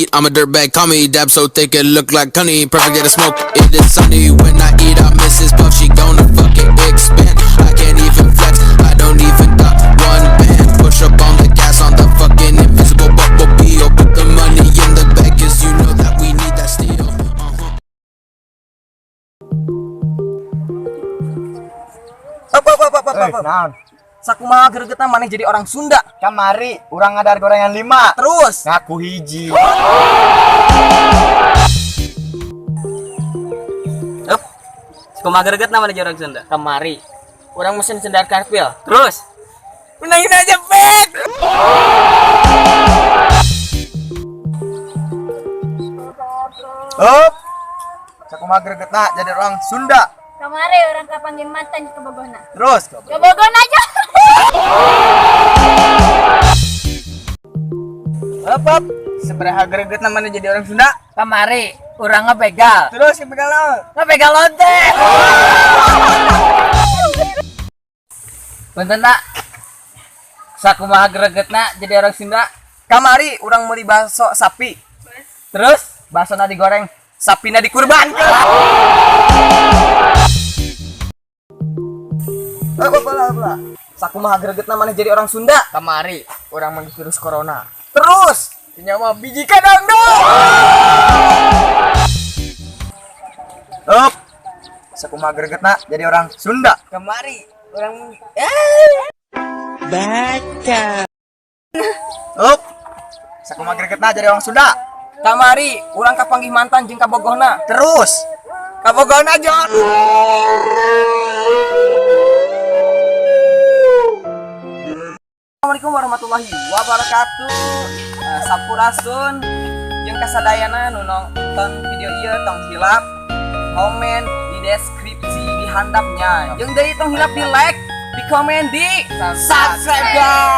I'm a dirtbag, call me dab so thick it look like honey. Perfect get a smoke, it is sunny. When I eat out Mrs. Puff, she gonna fucking expand. I can't even flex, I don't even got one band. Push up on the gas on the fucking invisible bumblebee. Oh, put the money in the bag, 'cause you know that we need that steel. Uh-huh. Up, up, up, up, up, Eh, up. naon? Sakumaha gregetna maneh jadi orang Sunda? Kamari urang ngadahar gorengan 5. Terus Ngaku 1. Up. Kumaha gregetna maneh jadi orang Sunda? Kamari urang mesen sendal karpil. Terus menangin aja pet. Up. Sakumaha gregetna jadi orang Sunda? Kamari urang kapanggih mantan kabogohna. Terus Kabogohna aja. Up, up. Sabaraha gregetna maneh jadi orang Sunda? Kamari urang ngabegal. Terus kebegal naon? Ngabegal lonte. Punten tak, sakumaha gregetna jadi orang Sunda? Kamari urang meuli bakso sapi. Terus Baksona digoreng, sapina dikurbankeun. Up, up, up, up. Sakumaha gregetna maneh jadi orang Sunda? Kamari urang manggih virus corona. Terus nyawa biji kadang dong. Up. Sakumaha gregetna jadi orang Sunda? Kamari urang Up. Sakumaha gregetna jadi orang Sunda? Kamari urang kapanggih mantan jeung kabogohna. Terus Kabogohna Jon. Assalamualaikum warahmatullahi wabarakatuh. Sampurasun jeung kasadayana nu nonton video ieu, tong hilap komen di deskripsi di handapnya. Jeung deui tong hilap di like, di komen, di subscribe, guys.